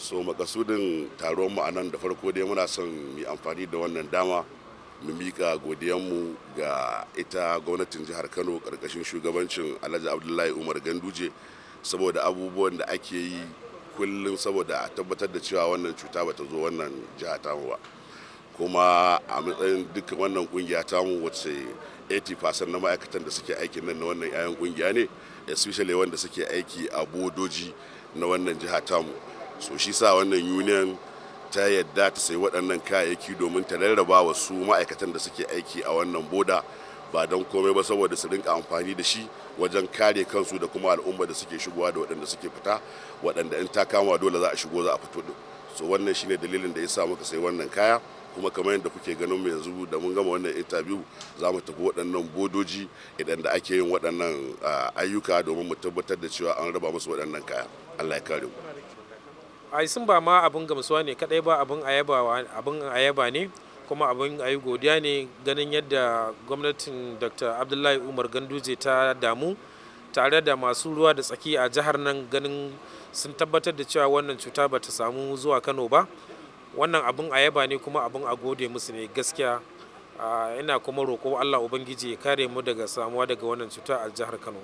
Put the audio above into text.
So makasudin taron mu anan, da farko dai muna son mu amfani da wannan dama mu mika godiyanmu ga ita gwamnatin jihar Kano karkashin shugabancin Alhaji Abdullahi Umar Ganduje, saboda abubuwan da ake yi kullum saboda a tabbatar da cewa wannan cuta bata zo wannan jiha tamu ba. Kuma a matsayin dukkan wannan kungiya tamu, wacce 80% na ma'aikatan da suke aikin nan na wannan 'ya'yan kungiya ne, especially wanda suke aiki a bodoji na wannan jiha tamu. So shi sa wannan union ta yadda ta sayi waɗannan kayayyaki domin ta rarraba wa su ma'aikatan da suke aiki a wannan boda, ba don komai ba saboda su rinka amfani da shi wajen kare kansu da kuma al'umma da suke shigowa da waɗanda suke fita, waɗanda in ta kama dole za a shigo, za a fito din. So wannan shine dalilin da ya sa muka sayi wannan kaya. Kuma kamar yadda kuke ganin mu yanzu, da mun gama wannan interview za mu tafi waɗannan bodoji idan da ake yin waɗannan ayyuka domin mu tabbatar da cewa an raba musu waɗannan kaya. Allah ya kare mu. Ai sun ba ma abin gamsuwa ne kadai ba, abin ayaba ne, kuma abin ayi godiya ne, ganin yadda gwamnatin Dr. Abdullahi Umar Ganduje ta damu tare da masu ruwa da tsaki a jihar nan, ganin sun tabbatar da cewa wannan cuta bata samu zuwa Kano ba. Wannan abin ayaba ne, kuma abin a gode musu ne gaskiya. Ina kuma roƙo Allah Ubangiji ya kare mu daga samuwa daga wannan cuta a jihar Kano.